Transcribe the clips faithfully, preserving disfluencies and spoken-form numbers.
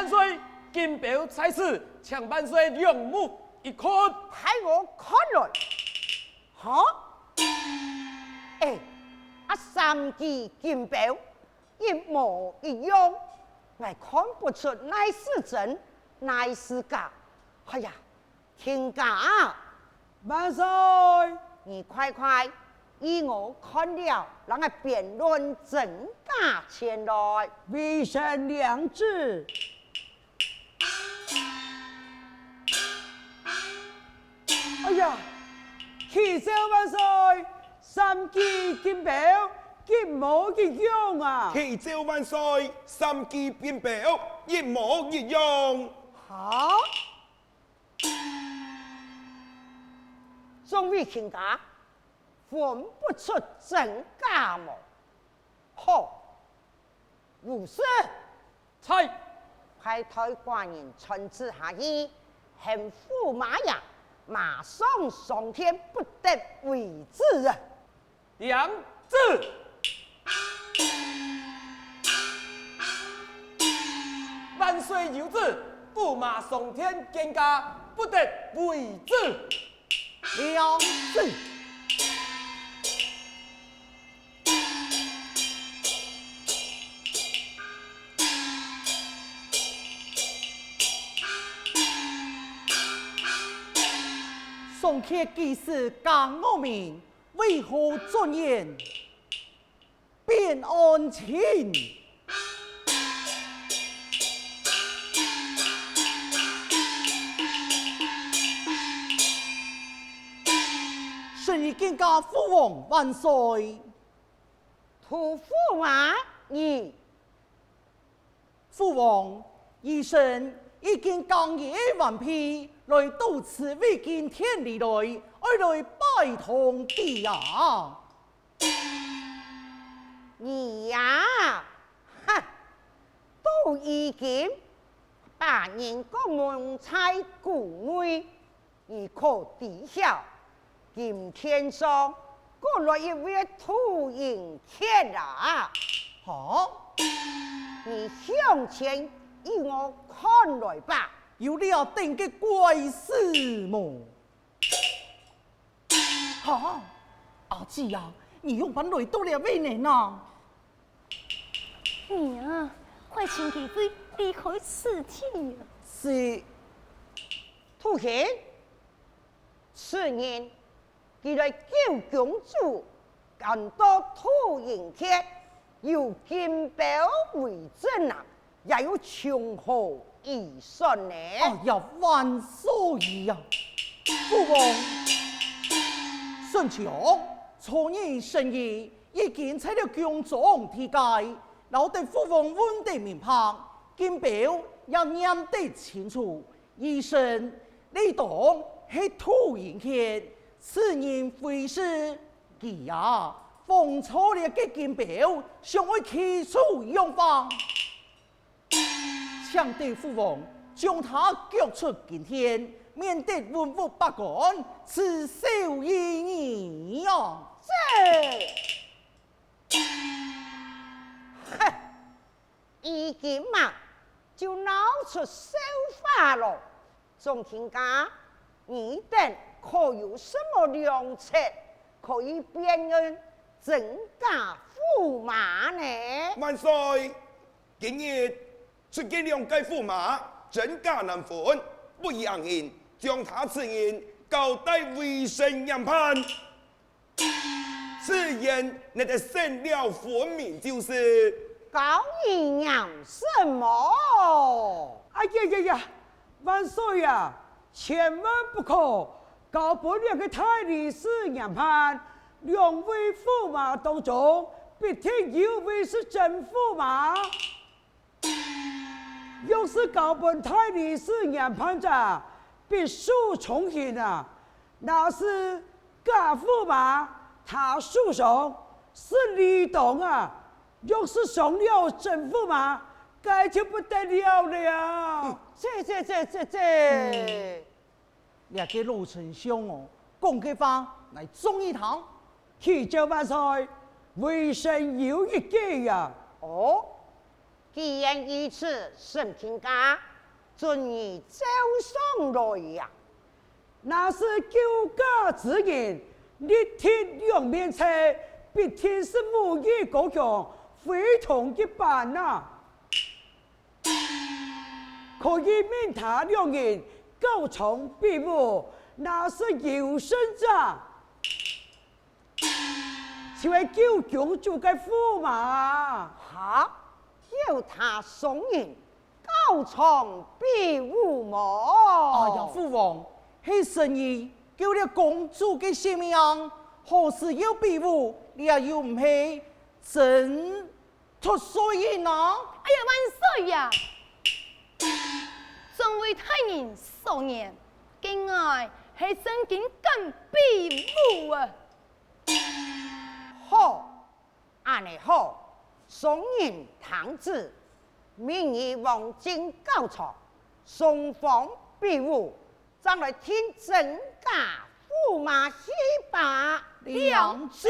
歲，金標在此，請萬歲兩目一看。待我看來。哈？哎，啊，三支金標，一模一樣，𠊎看不出哪係真，哪係假。哎呀， 卿家啊，萬歲！你快快依我看了，摎𠊎辨論真假前來。微臣領旨。哎呀，啟奏萬歲，三支金標一模一樣啊！啟奏萬歲，三支金標一模一樣。好。 眾位卿家，分不出真假無？好，胡適，在。派代寡人傳旨下去，喊駙馬爺馬上上殿，不得為之啊！ 領旨。萬歲有旨，駙馬上殿見駕，不得為之。領旨。上闕御史賈岳明， 為何進言？禀案情。臣已見駕父王萬歲。杜駙馬，你 父王，兒臣已經更衣完畢，來到此位敬天禮來，愛來拜堂弟啊。你呀，哈，都已經把人家蒙在鼓內， 你可知曉，今天上過來一位杜英傑啊？哈？你向前依我看來吧。有這等个怪事無？哈？阿姊啊，你仰般來到這位呢啊？ 你啊，快尋機會離開此地啊！是。杜英，此人佢來救公主，敢到杜英傑，有金標為證啊，也有充好 預算呢？哎呀，萬歲呀！父王，臣從昨日深夜已經在了宮中地界，摎得父王問得明白，金標也驗得清楚，兒臣理當係杜英傑，此人非是。佢啊，放錯了个金標，想愛起訴仰般？ 請得父王將他逐出京天，免得文武百官恥笑於耳啊！是。哼，如今嘛，就鬧出笑話囉。 眾卿家，你等可有什麼良策可以辨認真假駙馬呢？萬歲！今日出个兩个駙馬，真假難分，不如恁樣，將他此人交代微臣驗判。 此人若得審了分明就是。告你驗什麼？哎呀呀呀，萬歲啊，千萬不可交分這个大理寺驗判，兩位駙馬當中，必定有一位是真駙馬。 若是交分大理寺驗判者，必受重刑啊！若是假駙馬，他受傷，是理當啊！若是傷了真駙馬，該就不得了了。這、這、這、這、這…… 這个老丞相哦，講个話，𠊎中意聽。啟奏萬歲，微臣有一計呀！哦？既然如此，沈卿家，准你照常來呀。那時救駕之人，立定兩面掣，必定係武藝高強，非同一般啊！可以命他兩人交槍比武，那時優勝者， 就係救公主个駙馬。哈？有他雙人交槍比武無？哎呀，父王，係臣兒救了公主个性命，何時又比武？這又毋係真脫水呢？哎呀，萬歲呀！眾位大人所言，該𠊎係正經敢比武啊！ 好，恁呢好，雙人聽旨，明日黃金交槍，雙方比武，正來定真假駙馬戲法。領旨。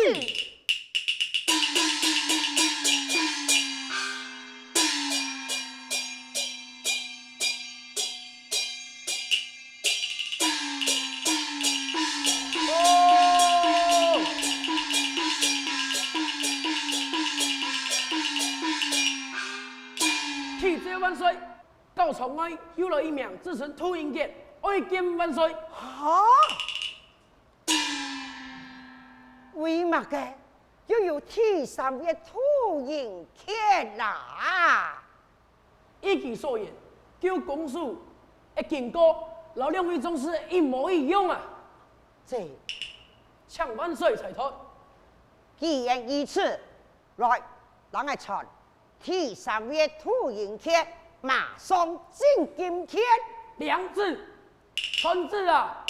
啟奏萬歲！教場外又來一名子孫杜英傑，拜見萬歲！哈？為麼个又有第三位杜英傑啦？ 依佢所言，救公主个經過，摎兩位壯士一模一樣啊！這，請萬歲裁斷。既然如此，來，讓𠊎傳第三位杜英傑馬上進金殿。領旨，傳旨啊！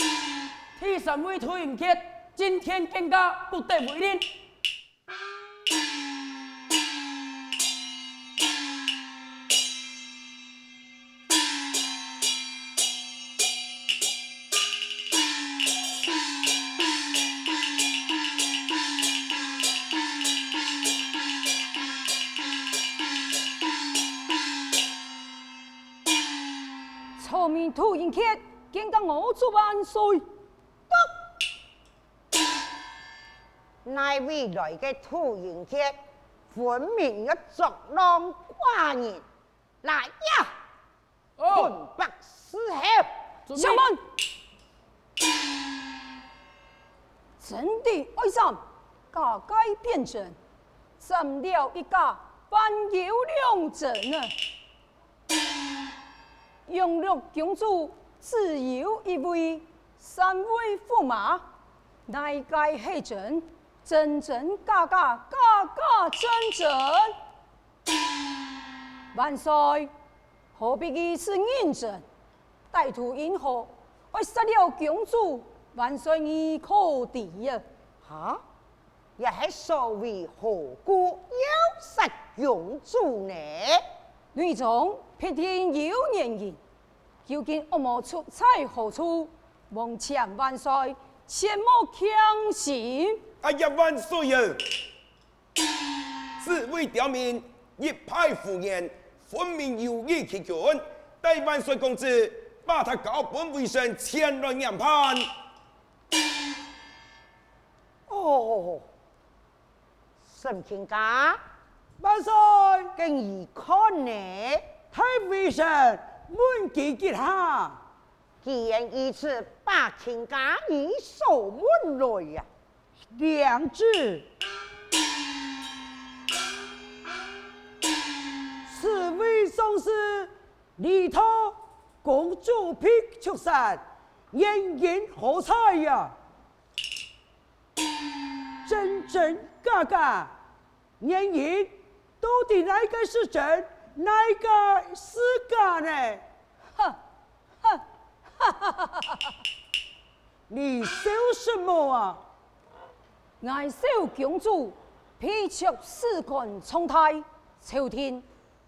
第三位杜英傑進殿見駕，不得違令。 草民杜英傑，見駕我祝萬歲！ 哪位來个杜英傑，分明愛作浪掛人！來呀！哦。捆綁伺候！準備。上門！真的愛斬，加界貶真，斬了一家，還有兩真啊！ 養樂公主只有一位，三位駙馬，哪一個係真？真真假假，假假真真。萬歲，何必如此認真？歹徒因何會殺了公主？萬歲你可知啊？哈？ 這係所謂何故要殺公主呢？內中必定有原因，究竟惡魔出在何處？望請萬歲切莫強行。哎呀，萬歲啊！紫薇刁民，一派胡言，分明有意欺君。待萬歲降旨，把他交分微臣前來嚴辦。 哦，沈卿家，萬歲！該你看呢？待微臣問佢一下。既然如此，把卿家你所問來啊。領旨。此位壯士， 李道，公主被銃殺，原因何在呀？真真假假，原因到底哪個係真，哪個係假呢？哈，哈，哈哈哈哈！你笑什麼啊？𠊎笑公主被銃事關重大，朝廷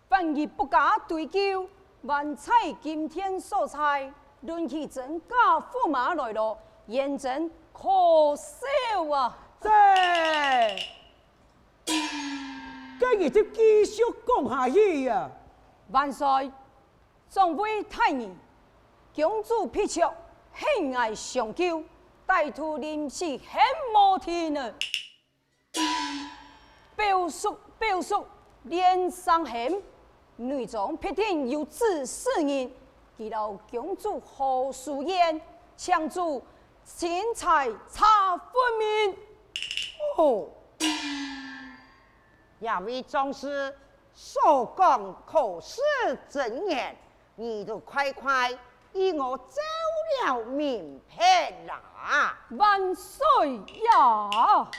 萬一不加追究，還在今天所在，論起真假駙馬來咯，言真可笑啊！這，該你就繼續講下去啊！万岁！众位大人，公主被捉，恨𠊎相救，歹徒臨死還無停呢。表叔，表叔，連生恨，內中必定有指使人，佢摎公主好書言，請主清查查分明。哦， 這位壯士所講可是真言，你都快快與我奏了明白啦！萬歲呀！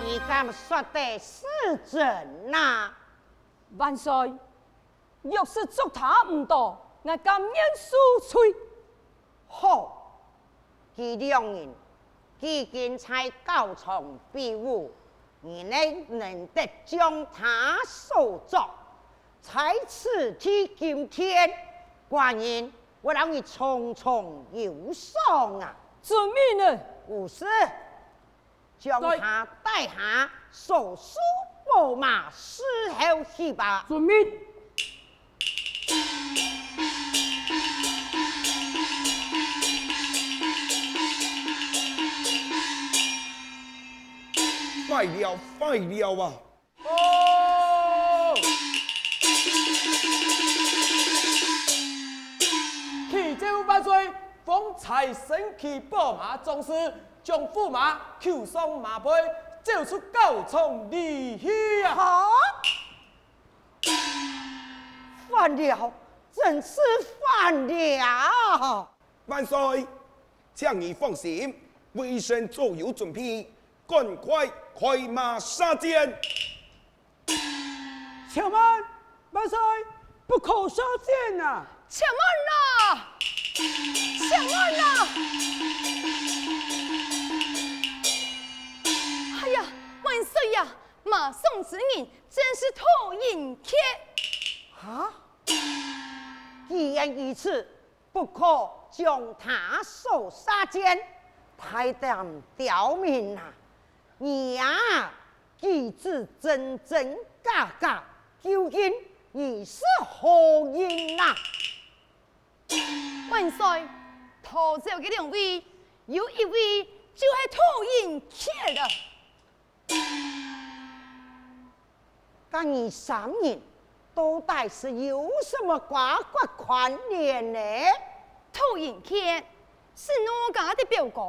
你敢說得是真啊？萬歲！ 若是捉他毋到，𠊎甘願恕罪。好，佢兩人既經在校場比武，你等能得將他所捉，在此地今天，寡人會摎你重重有賞啊！遵命呢！無事， 將他帶下，收收寶馬，伺候去吧。遵命。壞了，壞了啊！ 哦！啟奏萬歲，方才身騎寶馬壯士，將駙馬扣上馬背，走出校場離去啊！哈！反了，真是反了！ 萬歲，請你放心，微臣早有準備，趕快開馬射箭。且慢，萬歲，不可射箭啊！且慢啊！且慢啊！哎呀，萬歲呀！馬上之人正是討人客。哈？既然如此， 不可將他所射箭，大膽刁民啊！你啊，舉止真真假假，究竟你是何人啊？萬歲，逃走个兩位，有一位就係討人客了。 甲你三人到底係有麼个瓜葛關聯呢？突然間，係奴家个表哥，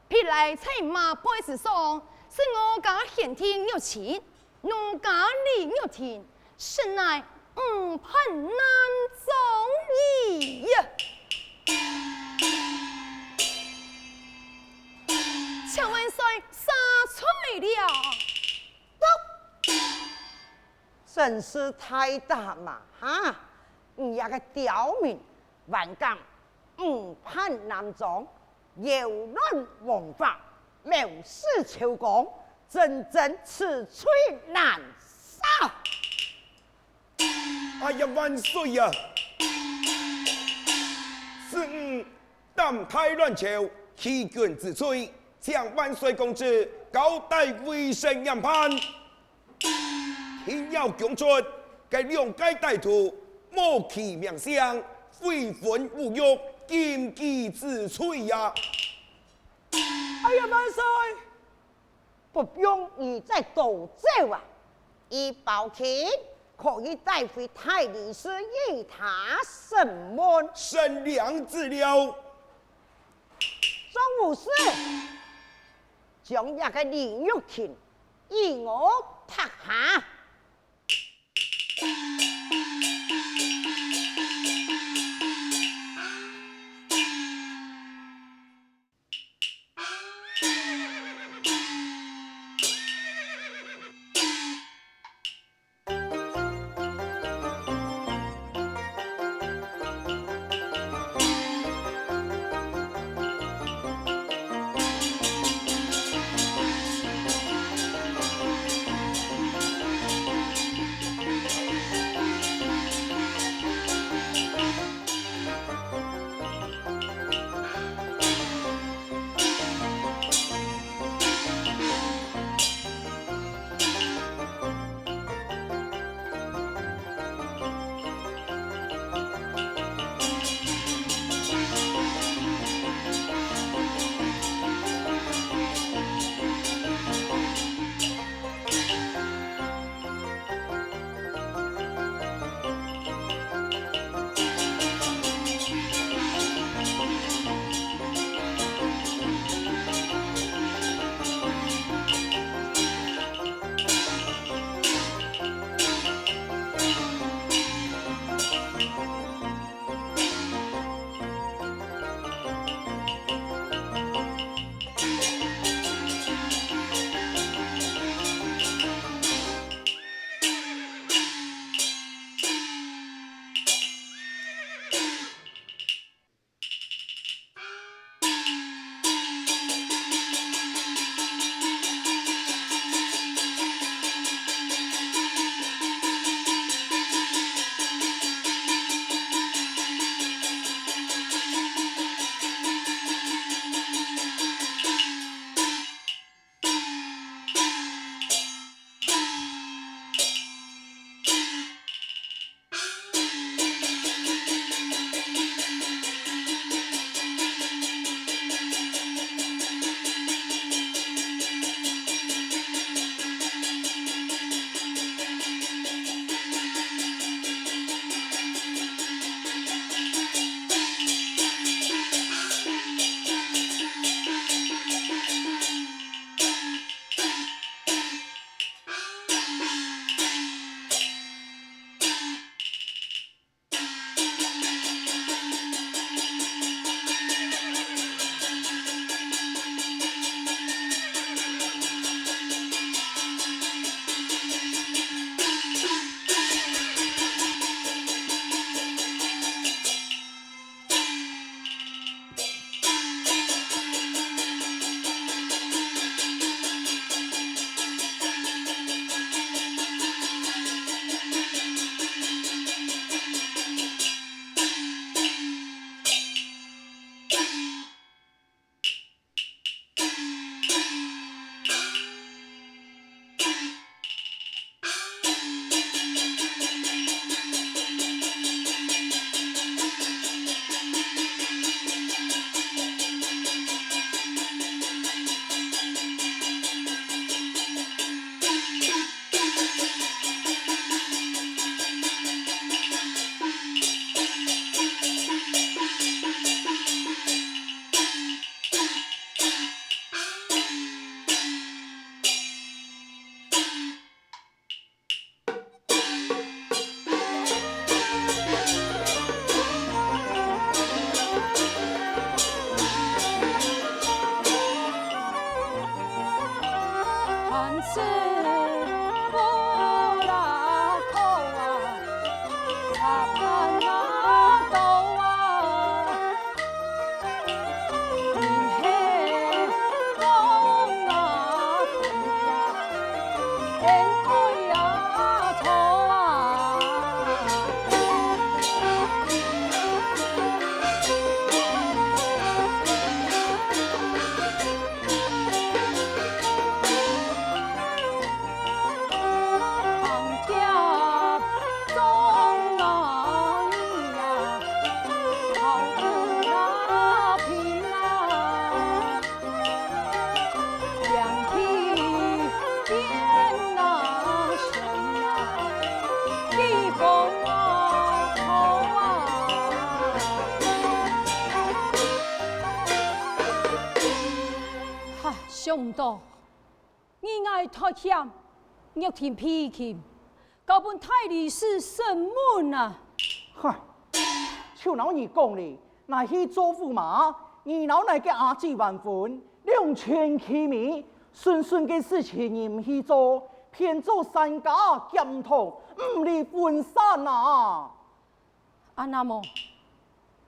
別來在馬背之上，係奴家賢弟玉清， 奴家李玉婷，實乃吳潘男中意呀！請萬歲赦罪了！真是大膽啊！哈！你這个刁民，還敢吳潘男中， 擾亂王法，藐視朝綱，真正此罪難赦！哎呀，萬歲呀！是你膽大亂朝，欺君之罪，請萬歲公子交帶回省嚴辦。 定要供出該兩个歹徒無期命刑，悔婚無育，禁忌之罪呀！哎呀，萬歲！不用你再多嘴啊！一包金可以帶回大理寺與他審問。聖旨了！張武士，將這个李玉婷 與我拍下！想毋到，你𠊎脫險，玉婷被擒，交分大理寺審問啊！嗨，就摎你講咧，𠊎去做駙馬，你摎𠊎个阿姊完婚，兩全其美，順順个事情你毋去做，偏做三家檢討，毋離分散啊！ 恁呢無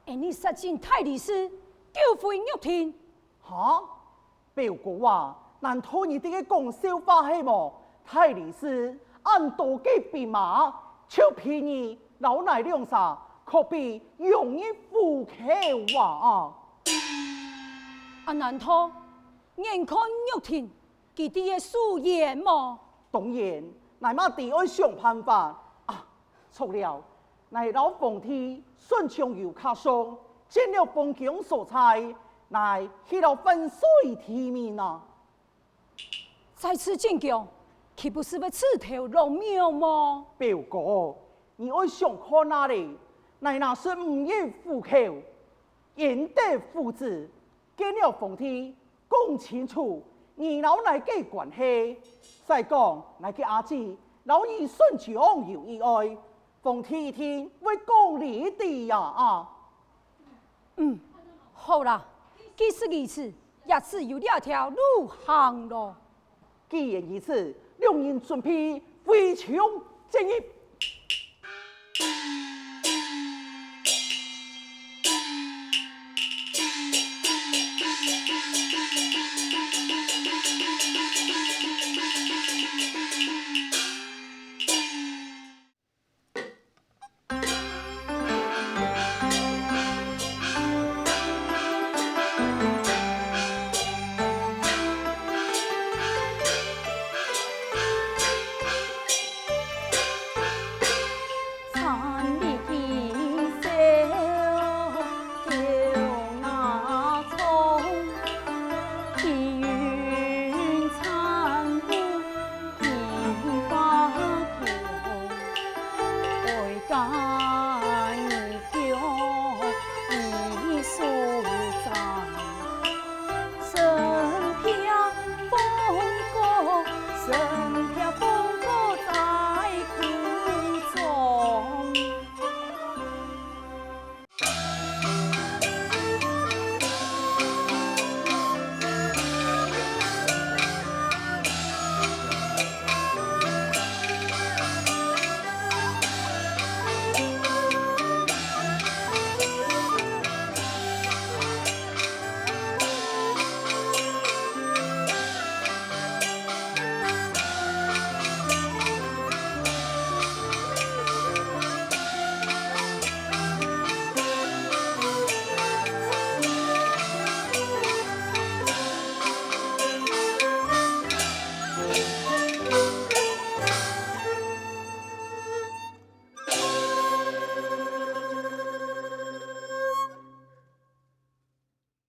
，𠊎等殺盡大理寺，救回玉婷。哈？表哥啊，難道你在該講笑話係無？大理寺恁多个兵馬，就憑你摎𠊎兩儕，可比用一虎口啊！啊，難道眼看玉婷佢等个輸贏無？當然，𠊎嘛知愛想辦法啊！著了， 𠊎摎皇帝算像有客商，佔了皇宮所在，𠊎去摎萬歲提名啊！再次進宮，豈不是會自投羅網無？表哥，你愛想看啊咧，𠊎若係毋入虎口， 贏得虎子，見了皇帝，講清楚你摎𠊎个關係。再講𠊎个阿姊摎你算像有意愛，皇帝一定會講理个呀啊！嗯，好啦，既是如此，也只有這條路行囉。 既然如此，兩人準備回京接應。